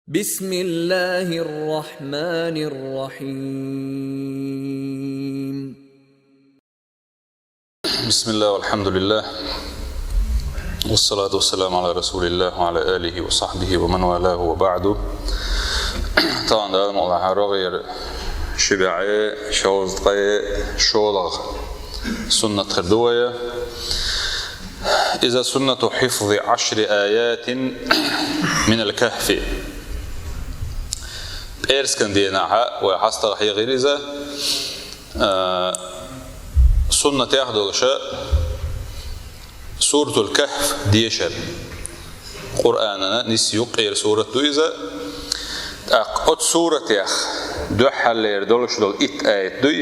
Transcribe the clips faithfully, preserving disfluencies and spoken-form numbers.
بسم الله الرحمن الرحيم. بسم الله والحمد لله، والصلاة والسلام على رسول الله وعلى آله وصحبه ومن والاه وبعد. Тагана Дала мукъалахь рогӀера ши бӀаьи шовзткъе шолгӀа суннат хир ду вай. Иза суннату хьифзи гӀашри аятин минал кахфи. ПӀераскан дийнахьа вай хьастагӀа хьехира иза, а, суннатех долуша Суратул Кахф дешар. Къуръанана нисса юккъера сурат ду иза. ТӀаккха оцу суратех дуьххьарлера долуш долу итт аят дуй.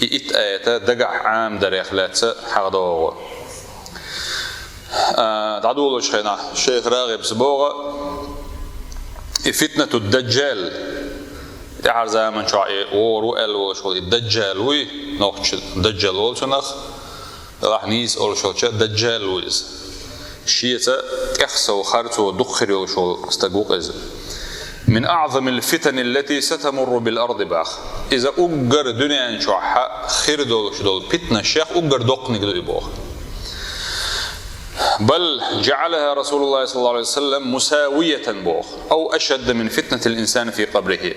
И итт аята дагахь Ӏамадарех лаьцна хьахадогӀу. А, дӀадолучу хенахь шайх РагӀибас боху, и фитнату Даджал, тӀаьхьара заман чохь и вогӀур ву аьлла волуш волу и Даджал вуй, нохча Даджал волу цунах, делахь нийса олуш волча Даджал ву иза. Шеца тӀех сов харцо дукха хир йолуш волу стаг ву-кх иза. Мин аъзамил фитани ллати сатамурру бил арди бах. Иза уггар дуьнен чохь хир долуш долу питнашех уггар доккханиг ду и боху. Бал джаъалаха Расулуллахи саллаллаху алейхи ва саллям мусавиятан боху, ав ашадда мин фитнатил инсани фи къабрихи.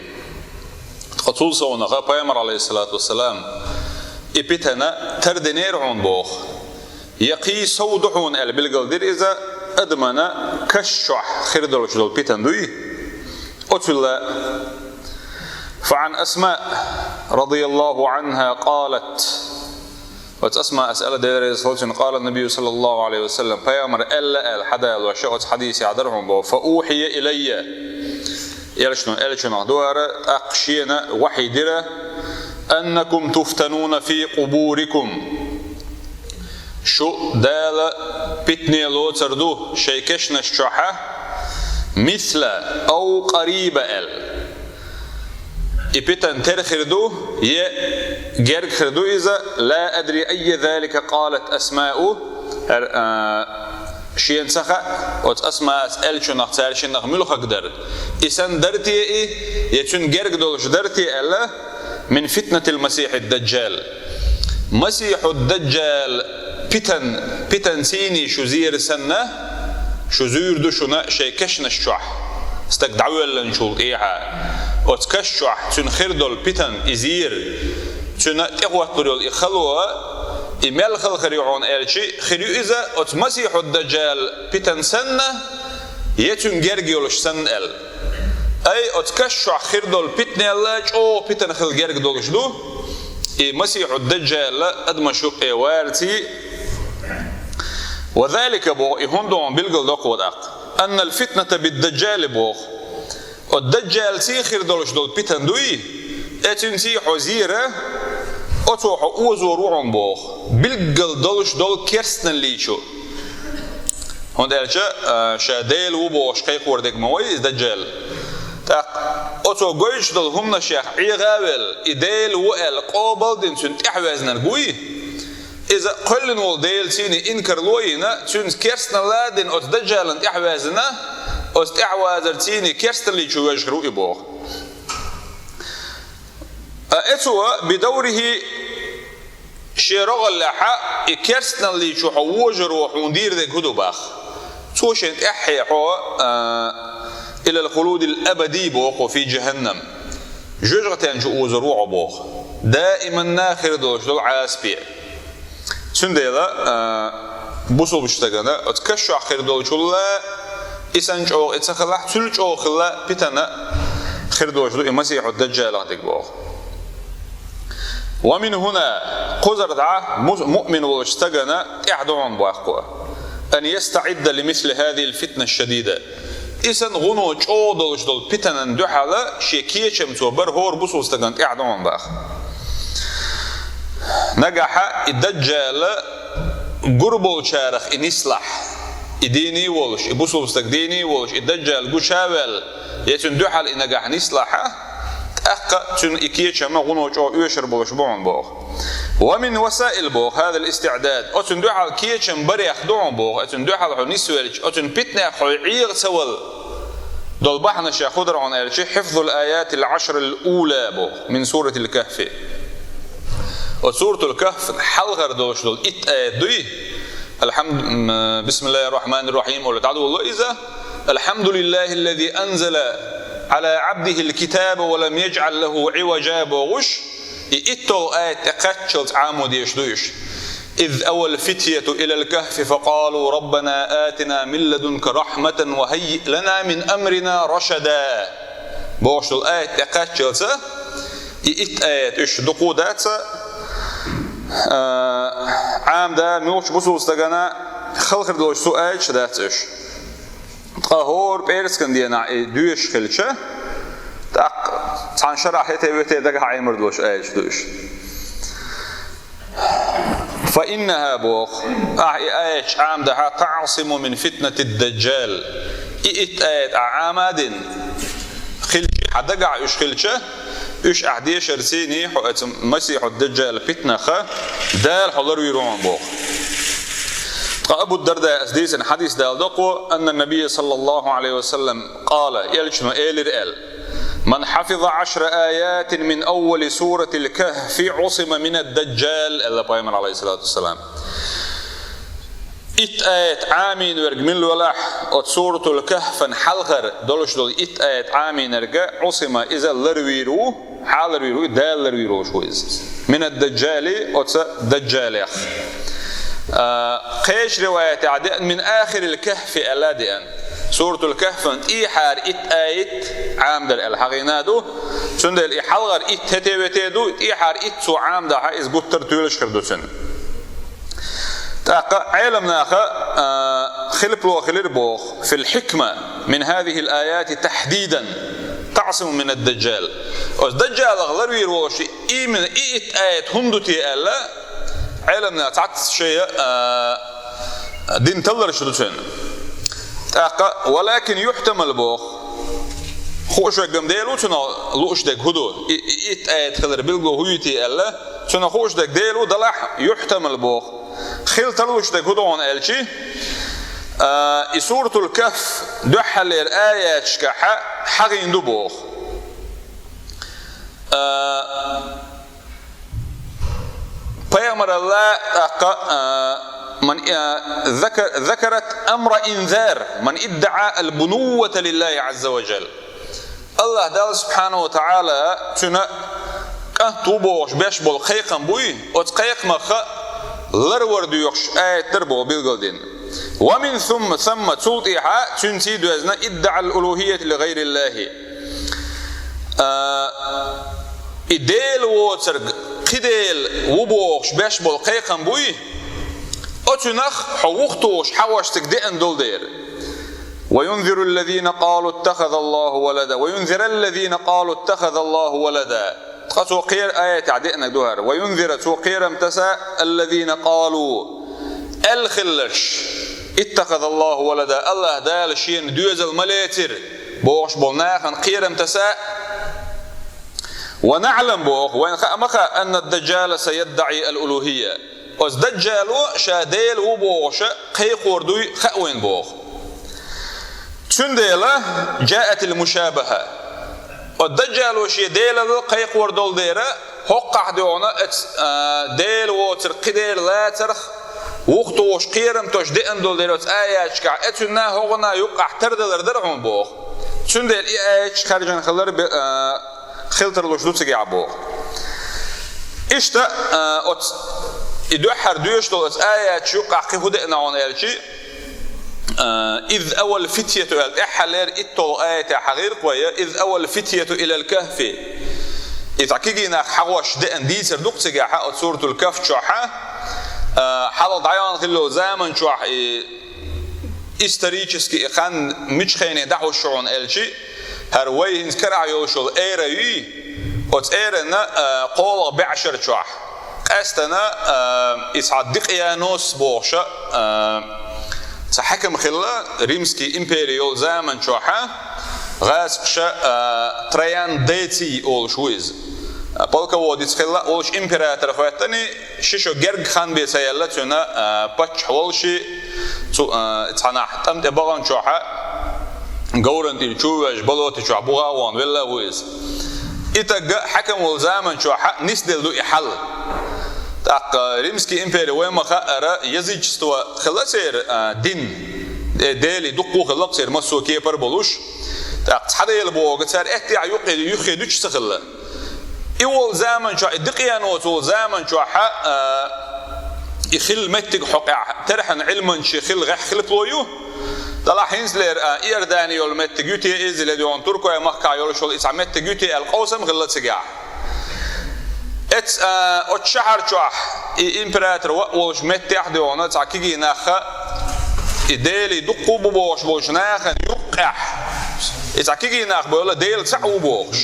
Ткъа цул совнаха Пайхамар, алейхиссалату вассалам, и питана тардинера хьуна боху. Я кхий сов ду хьуна аьлла билгалдира иза, адамана каш чохь хир долуш долу питана дуй? Оцуьлла. Фа ан Асма, радияллаху анха, къалат. Оцу Асмаас аьлла, Дела реза хуьлда цунна, къала набию саллаллаху алейхи ва саллям, Пайхамар аьлла аьлла хьадалош оцу хьадисехь дара хьуна боху, фа ухьия илайя. Элчано, элчанах дуара, тӀаккха шена вахьий дира, аннакум туфтануна фи къубурикум. Шу Дала питане лоцур ду шайн кешнаш чохьа, мисла ав къариба аьлла. И питан тера хир ду, е герга хир ду иза, ла адри айя залика къалат Асмау, ар-, а, шена ца хаьа, оцу Асмаас аьллачунах цара шиннах муьлхарг дара. И санна дара те и, я цуьнан герга долуш дара те аьлла, мин фитнатил масихьид даджал. Масихьуд даджал питан, питан цийний шу зийр санна, шу зуьйр ду шуна шайн кешнаш чохь, стаг дӀавоьлланчул тӀехьа. Оцу каш чохь цуьнан хир долу питан и зийр, цуьнан тӀехӀотталур йолу и хало, и мел хала хир ю хьуна аьлчи, хир ю иза оцу масихьуд даджал питан санна, я цуьнан герга йолуш санна аьлла. Ай, оцу каш чохь хир долу питанелла чӀогӀа питана хила герга долуш ду, и масихьуд даджалла адамаш юккъе варций. Ва залика боху, и хӀунда хьуна билгал доккхо даккха. Аннал фитната бид даджали боху. Оцу даджалций хир долуш долу питан дуй, эцуьнций хьо зийра, оцо хьо озор ву хьуна боху. Билггал долуш долу керстаналличу. ХӀунда аьлча, а, ша Дела ву бохуш кхайкхор дерг ма вай иза даджал. ТӀаккха оцо гойтуш долу хӀуманашех Ӏеха а велла, и Дела ву аьлла къобал а дина цуьнан тӀаьхьаваьзнарг вуй. Иза кхоьллина волу Дела цийний инкарло а йина, цуьнца керстаналла а дина оцу даджалан тӀаьхьаваьзнина, оцу тӀаьхьавазар цийний керстаналличу вежа хир ву и боху. А эцо бидаврихи шен рогӀаллехьа и керстаналличу хьо вожаро хьуна дийр дерг хӀун ду бах. Цо шен тӀаьххье хьо, а, илал хулудил абади боху фи джаханнам. Жоьжахатен чу озор ву хьо боху. Даиманна хир долуш долу Ӏазапе. Цундела, а, бусулбачу стагана оцу каш чохь хир долчулла, и санна чӀогӀа и ца хилахь, цул чӀогӀа хилла питана хир долуш ду и масихьуд даджалах дерг боху. Ва мин хӀуна, кхузара дӀа мус-, муъмин волчу стагана тӀехь ду хьуна баккхо. Ан ястаӀидда ли мисли хазихил фитна шадида. И санна гӀуно чӀогӀа долуш долу питанан дуьхьала шен кечам цо бар хӀора бусулба стагана тӀехь ду хьуна бах. Нагахьа и даджала гур болчарах и нислахь, и дийний волуш, и бусулба стаг дийний волуш, и даджал гуча а ваьлла, я цуьнан дуьхьал и нагахь нислахьа, тӀаккха цуьнан и кечам гӀуно чӀогӀа оьшур болуш бу хьуна боху. Ва мин васаил боху, хазал истиъдад. Оцуьнан дуьхьал кечам барех ду хьуна боху, оцуьнан дуьхьал хьо нисвелча, оцуьнан питанех хьо Ӏеха ца вала. Долу бахьанаш хӀун дара хьуна аьлча, حفظ الآيات العشر الأولى боху, من سورة الكهف. Оцу Суратул Кахф хьалхара долуш долу итт аят дуй? Алхьамд-, м, بسم الله الرحمن الرحيم олу дӀадолало иза. الحمد لله الذي أنزل على عبده الكتاب ولم يجعل له عوجا бохуш, и итталгӀа аят тӀекхаччалц Ӏамо дезаш ду уьш. إذ أوى الفتية إلى الكهف فقالوا ربنا آتنا من لدنك رحمة وهيئ لنا من أمرنا رشدا бохуш долу аят тӀекхаччалца, и итт аят уьш дукха дац, а, Ӏамадан муьлххачу бусулба стагана хала хир долуш цу аяташ дац уьш. Ткъа хӀора пӀераскан денахь и доьшуш хилча, тӀаккха цхьана шарахь хӀетте-вете дагахь Ӏемар долуш аяташ ду уьш. فإنها боху, ахьа и аяташ Ӏамадахь, تعصم من فتنة الدجال. И итт аят ахьа Ӏамадина хилча, хьан дагахь уьш хилча, уьш ахьа дешарца хьо оцу Масихьу Даджалан питнаха Дала хьо ларвийр ву боху. Ткъа Абу Дарда аса дийцина хьадис даладо кхо, أن النبي صلى الله عليه وسلم قال, элчано элира аьлла: من حفظ عشر آيات من أول سورة الكهف عصم من الدجال, аьлла пайхамар, عليه الصلاة والسلام. Итт аят Ӏамийна верг мила велахь, оцу Суратул Кахфан хьалхара долуш долу итт аят Ӏамийнарг, عصم, иза ларвийр ву, хьан ларвийр ву, Дала ларвийр волуш ву иза. من الدجال, оцу Даджалех. А, кхечу риваятехь деана, من آخر الكهف аьлла деана. Суратул Кахфан тӀехьара итт аят Ӏамадар аьлла хьахийна ду. Цундела и хьалхара итт хӀетте-вете ду, тӀехьара итт цо Ӏамадахь, иза гуттар а тоьлуш хир ду цуьнан. ТӀаккха Ӏеламнаха, а, хилпало хилира боху: في الحكمة من هذه الآيات تحديدا تعصم من الدجال. Оцу Даджалах ларвийр волуш именно и итт аят хӀунда ду те аьлла, Ӏеламнаха цхьацца шайн, а, дина талларш ду цуьнан. ТӀаккха, ولكن يحتمل боху. Хууш верг-м Дела ву цунах лууш дерг хӀун ду, и, и итт аят хилар билгало хӀун ю те аьлла, цунах хууш дерг Дела ву, делахь, يحتمل боху. Хила тарлуш дерг хӀун ду хьуна аьлча, а, и Суратул Кахф дуьххьарлера аяташкахь хьахийна ду боху. А, Пайхамаралла тӀаккха, а, من, а, ذكر-, ذكرت أمر إنذار من ادعى البنوة لله عز وجل. АллахӀ Далла субхьанаху ва таӀала цуьнан кӀант ву бохуш беш болу кхайкхам буй, оцу кхайкхамах ларвар доьхуш аят дара боху билгалдина. ومن ثم, ثم, цул тӀехьа цуьнций доьзна, ادعى الألوهية لغير الله. А, и Дела воцург кхин дела ву бохуш беш болу кхайкхам буй, оцунах хьо вухтуш хьахош цига деана долу дера. وينذر الذين قالوا اتخذ الله ولدا. وينذر الذين قالوا اتخذ الله ولدا. Ткъа цо кхера аятехь деанарг ду хӀара. وينذر, цо кхерам таса, الذين قالوا, аьлла хилларш, اتخذ الله ولدا, АллахӀ Дала шена доьзал ма лецира бохуш болу нахана кхерам таса. ونعلم боху, вайн хаа ма хаьа, أن الدجال سيدعي الألوهية. Оцу Даджало ша Дела ву бохуш кхайкхор дуй хаьа вайн боху. Цундела جاءت المشابهة. Оцу Даджало шен Делал кхайкхор долу дера, хӀоккхахь дуьхьал оцу, а, Дела воцург кхин дела лацарх вухтуш кхерам тосуш деана долу дера оцу аяташкахь, оцунна хӀокхунна юккъахь тардалар дара хьуна боху. Цундела и аяташ хаьржина хилар бе-, а, хила тарлуш ду цигахь боху. Иштта, а, оцу, и дуьххьара доьшуш долу оцу аяташ юккъахь кхин хӀун деана хьуна аьлча, а, إذ أوى الفتية аьлла, тӀаьххьарлера итталгӀа аятехь хьахийра вай, إذ أوى الفتية إلى الكهف. И цхьа кегий нах хьахош деана дийцар ду-кх цигахь оцу Суратул Кахф чохь, а, хьалха дӀаяхна хилла йолу заман чохь и исторически и хан мича хене дӀахьуш ю хьуна аьлча, хӀара вай хӀинца карахь йолуш йолу эра юй, оцу эранна, а, кхоалгӀа бӀешар чохь. Къаьстина, а, и цхьа Дикъиянус бохуш, а, цхьа хьаькам хилла, Римский импери йолу заман чохь, гӀазкхаша, а, Троян Деций олуш ву иза. А, полководец хилла, волуш император хӀоьттина, ши шо герга хан бен ца яьлла цуьнан, а, паччахь волуш, цу, а, цхьанхьа тӀам тӀе бахана чохь, говран тӀера чу а ваьш, болота чохь буха а вахана велла а ву иза. И таг хьаькам волу заман чохь нисделла ду и хьал. ТӀаккха Римский импери вай ма-хаъара язычество хилла церан, а, дин, э, делий дуккха а хилла церан массо а кепара болуш. ТӀаккха цхьа дела бохург цара аьттехьа юххе, юххе дуьтуш ца хилла. И волу заман чохь, и декъаноца волу заман чохь, а, и хилла меттиг хьокъехь, терхьан Ӏилманчийн хилла гӀеххьа хилпало ю. Делахь хӀинцалера, а, Иордани йолу меттиг ю те иза, я дуьйхьа Туркойн махкахь йолуш йолу и цхьа меттиг ю те аьлла къовсам хилла цигахь. Эц, а, оцу шахьар чохь и император ваъ волуш меттехь дуьйхьа цхьа кегий нах, и делий дуккха а бу бохуш болчу нахана юккъехь, и цхьа кегий нах бевлла, Дела цхьаъ ву бохуш.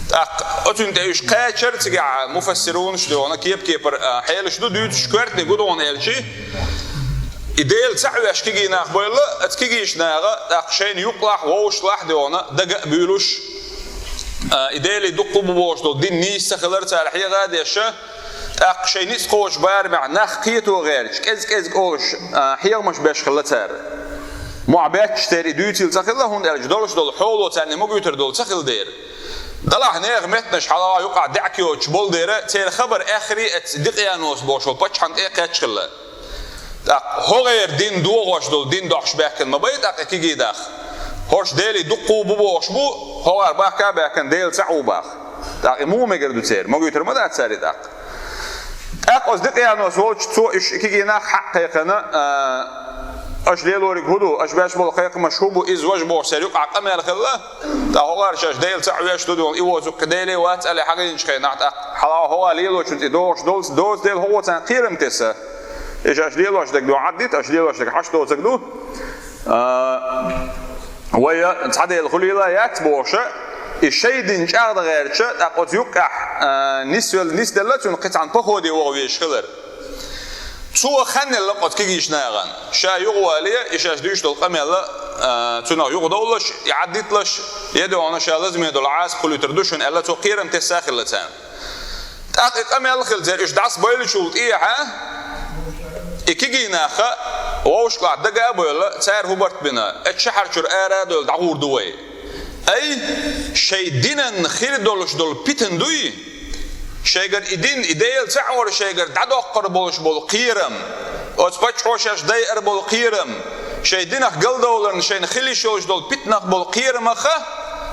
ТӀаккха оцунна тӀе уьш кхачар цигахь муфассирунаш дуьйхьа кеп-кепара, а, хьелаш ду дуьйцуш, коьртаниг гу дуьйхьа аьлча, и Дела цхьаъ веш кегий нах бевлла, оцу кегийчу наха тӀаккха шайна юккъехь, вовшашлахь дуьйхьа дага а буьйлуш, а, и делий дуккха а бу бохуш долу дин нийса ца хилар цара хьеха а деш, тӀаккха шайн ницкъ кхочу барамехь нах кхето гӀерташ, кӀез-кӀезиг олуш, а, хьехамаш беш хилла цара. Мохь бетташ церан и дуьйцийла ца хилла, хӀунда аьлча долуш долу хьоло царна магуьйтур долу ца хилла дера. Делахь нехан меттанаш хьалха юккъехь даьӀахк йоцуш болу дера, церан хабар эххар а эцу Декъаянос бохуш волу паччахьна тӀе а кхаьчна хилла. ТӀаккха хӀокхеран дин дохош долу дин дохьуш баьхкина ма бай тӀаккха и кегий нах. ХӀорш делий дуккха а бу бохуш бу, хӀокхара бахка а баьхкина Дела цхьаъ ву баха. ТӀаккха и муха мегар ду церан? Магуьйтур ма дац цара и тӀаккха. ТӀаккха оцу Декъаянос волчу цо уьш и кегий нах хьакхайкхина, а, аша лелориг хӀун ду, аша беш болу кхайкхамаш хӀун бу, иза важа бохуш церан юкъахь къамел хилла. ТӀаккха хӀокхара шаьш Дела цхьаъ веш ду дуьйхьа, и воцург кхин деле вац аьлла хьахийначу хенахь, тӀаккха хьалха хӀокхара лелочунца и догӀуш долу доцу дела хӀокхо царна кхерам тесна. И шаьш лелош дерг дуьйхьа Ӏаддита, аша лелош дерг хьашт доцург ду. А, вай цхьа дела хуьлийла яц бохуша, и шайн дин чӀагӀдан гӀерташ, тӀаккха оцу юккъехь, а, нисвелла, нисделла цуьнан кхин цхьана походе ваха везаш хилар. Цо хан елла оцу кегийчу нахана, ша юхавале, и шаьш дуьйцуш долу къамел, а, цунах юхадовлалаш, и Ӏаддиталаш, я дуьйхьа ша лазаме долу Ӏазап хуьлуьйтур ду шуна аьлла, цо кхерам тесна хилла царна. ТӀаккха и къамел а хилла церан, уьш дӀасабевллачул тӀехьа, и кегий нах вовшашлахь дага а бевлла, цара хӀун барт бина, оцу шахьар чуьра ара а довлла дӀагӀур ду вай. Ай, шайн динан хир долуш долу питана дуй? Шайгара и дин, и Дела цхьаъ вар шайгара дӀадоккхур болуш болу кхерам, оцу паччахьо шаьш дайар болу кхерам, шайн динах галдовларна шайна хила йиш йолуш долу питанах болу кхерамах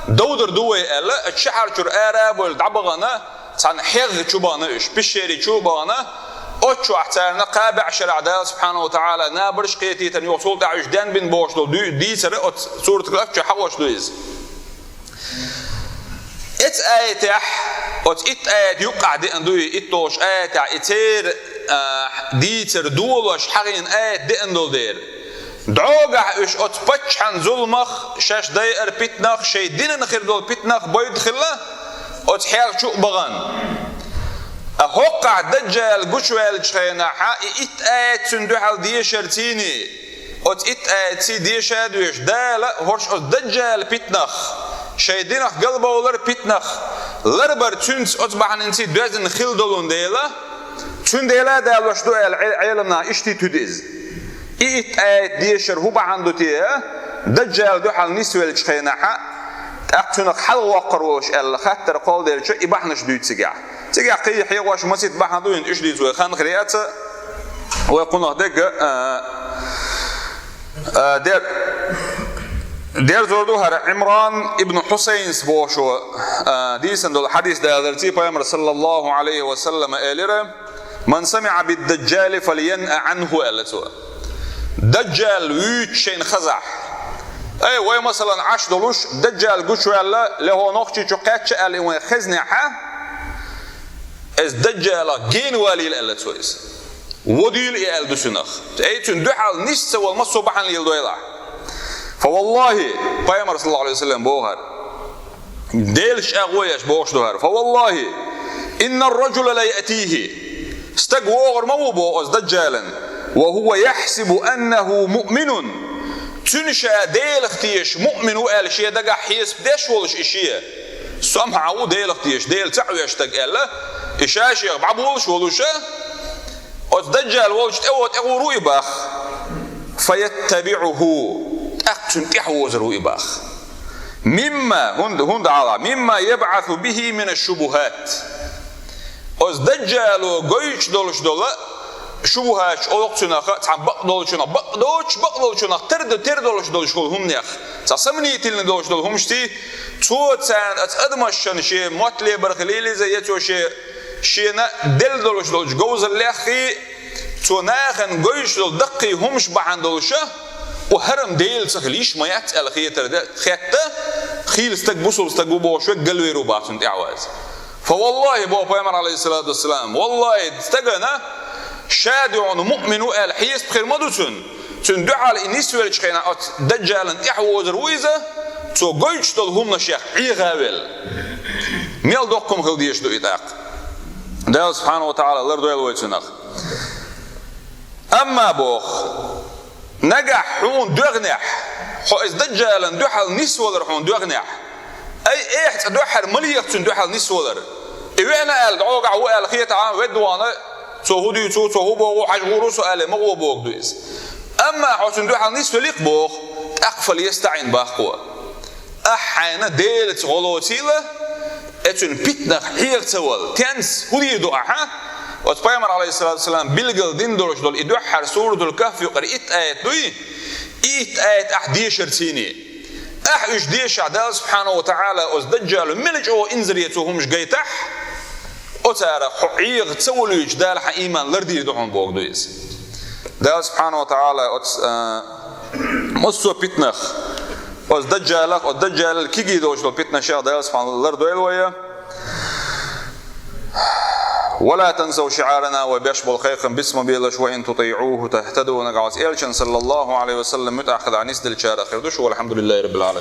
довдар ду вай аьлла, оцу шахьар чуьра ара а бевлла дӀабахана, цхьана хьегӀ чу бахана уьш, пещере чу а бахана, оцу чохь царна кхаа бӀе шарахь Дала субхьанаху ва таӀала набарш а кхетийтина, юха цул тӀаьхьа уьш денбина бохуш долу дуьй-, дийцар оцу суратах чохь хьахош ду иза. Эцу аятехь, оцу итт аят юккъехь деана дуй, итт долуш аятехь, и церан, а, дийцар долуш хьахийна аят деана долу дера. ДӀогахь уьш оцу паччахьан зуламах, шаьш дайар питанах, шайн динан хир долу питанах бойда хилла, оцу хьегӀ чу а бахана. А хӀокхахь Даджал гучуваьллачу хенахьа, и итт аят цунна дуьхьал дешар цийний, оцу итт аятций деша а доьшуш, Дала хӀорш оцу Даджала питанах, шайн динах галбовлар питанах, ларбар цуьнца оцу бахьанинций доьзна хила долун дела, цуьнан дела а далош ду аьлла, Ӏе-, Ӏеламнаха иштта туьду иза. И итт аят дешар хӀун бахьана ду те, Даджала дуьхьал нисвеллачу хенахьа, тӀаккха цунах хьалавоккхур волуш аьлла, хаттар кхолладелча, и бахьанаш дуьйцу цигахь. Цигахь кхин хьехош масийтта бахьана ду, хӀинца уьш дийца вай хан хир яц, вай кхунах дерг, а, а, дер-, дерзор ду хӀара Ӏимран ибн Хьусайнс бохуш, а, дийцина долу хьадис даларций, Пайхамар саллаллаху Ӏалайхи ва саллама элира: «Ман самиӀа бид-даджали фальянъа Ӏанху», аьлла цо. Даджал вуьйцуш шайна хазахь. Ай, вай, масалан, Ӏаш долуш, Даджал гучуваьлла, лехо нохчий чу кхаьчча аьлла, и вайн хезнехьа, иза Даджалах гена валийла аьлла цо иза. Водийла и аьлла ду цунах. Ай, цуьнан дуьхьал нис ца вала массо а бахьана леладойла ахь. Фа валлахи, Пайхамар саллаллаху Ӏалайхи ва саллам бохар, Делаш чӀагӀо еш бохуш ду хӀара. Фа валлахи, иннар-раджула ла яътихи. Стаг вогӀур ма ву боху оцу Даджалан. Ва хӀува яхьсибу аннаху муъминун. Цуьнан ша Делах тешаш муъмин ву аьлла шен дагахь хьесап деш волуш и шен. Со-м хьан ву Делах тешаш, Дела цхьаъ веш стаг аьлла, и ша шех бӀаболуш волуша, оцу Даджал волчу тӀе а тӀегӀур ву и бах. Фа яттабиӀуху. ТӀаккха цунна тӀехьа возар ву и баха. Мимма, хӀунда, хӀунда гӀала, мимма ябӀасу бихи мина шубухат. Оцу Даджало гойтуш долуш долу шубухаташ олу цунах, цхьа бакъдолчунах, бакъдоцуш, бакъдолчунах тера, тера долуш долуш долу хӀуманех, цхьа сомнительный долуш долу хӀуманех, цо царна оцу адамашна шен мотт лебар хилийла иза, я цо шен, шена делла долуш долчу говзаллех, цо нахана гойтуш долу даккхий хӀуманаш бахьана долуш, оцу хӀарам Дела ца хила йиш ма яц аьлла хетар де, хетта, хийла стаг, бусалба стаг ву бохуш верг галвер ву баха цунна тӀехьа ваза. Фа валлахи, боху пайхамар, алейхиссалату вассалам, валлахи, стагана ша дуьхьал муъмин ву аьлла хьесап хир ма ду цуьнан. Цуьнан дуьхьал и нисвеллачу хенахь оцу Даджалан тӀехьа возар ву иза, цо гойтуш долу хӀуманашех Ӏехавелла. Мел доккха хӀума хила дезаш ду и тӀаккха. Дала субхьанаху ва тагӀала лардойла вай цунах. Амма боху, нагахь хьуна доьгӀнехь, хьо иза Даджалан дуьхьал нисвалар хьуна доьгӀнехь, ай, эхь цкъа дуьххьара ма леха цуьнан дуьхьал нисвалар. И веана аьлла, дӀогахь ву аьлла хетахь, ведда вахана, цо хӀун дуьйцу, цо хӀун боху, хьажа гӀур ву со аьлла, ма гӀо боху ду иза. Амма хьо цуьнан дуьхьал нисвелира боху, тӀаккха фалъястаӀин баккхо. Ахь хьайна Делаца гӀо лоцийла, оцу цуьнан питанах хьеха ца вала. Тенс хӀун дийр ду ахьа? Оцу пайхамар, алейхиссалату вассалам, билгал дина долуш долу и дуьххьара Суратул Кахф юкъара итт аят дуй, и итт аят ахь дешар цуьнан. Ахь уьш дешахь, Дала субхьанаху ва тагӀала оцу Даджало мел чӀогӀа инзаре цо хӀуманаш гайтахь, оцарах хьо Ӏеха ца волуьйтуш Дала хьан ийман лардийр ду хьуна боху ду иза. Дала субхьанаху ва тагӀала оцу, а, массо а питанах, оцу Даджалах, оцу Даджалал кегий долуш долу питанашех Дала субхьанаху лардойла вай. Ва ла тансав шиӀарана, вай беш болу кхайкхам биц ма белаш, ва ин тутиӀуху тахтаду, нагахь оцу элчан, саллаллаху алейхи ва саллам, муьтӀахь хилахь нисделлачарах хир ду шу, валхьамдулиллахи раббил Ӏаламин.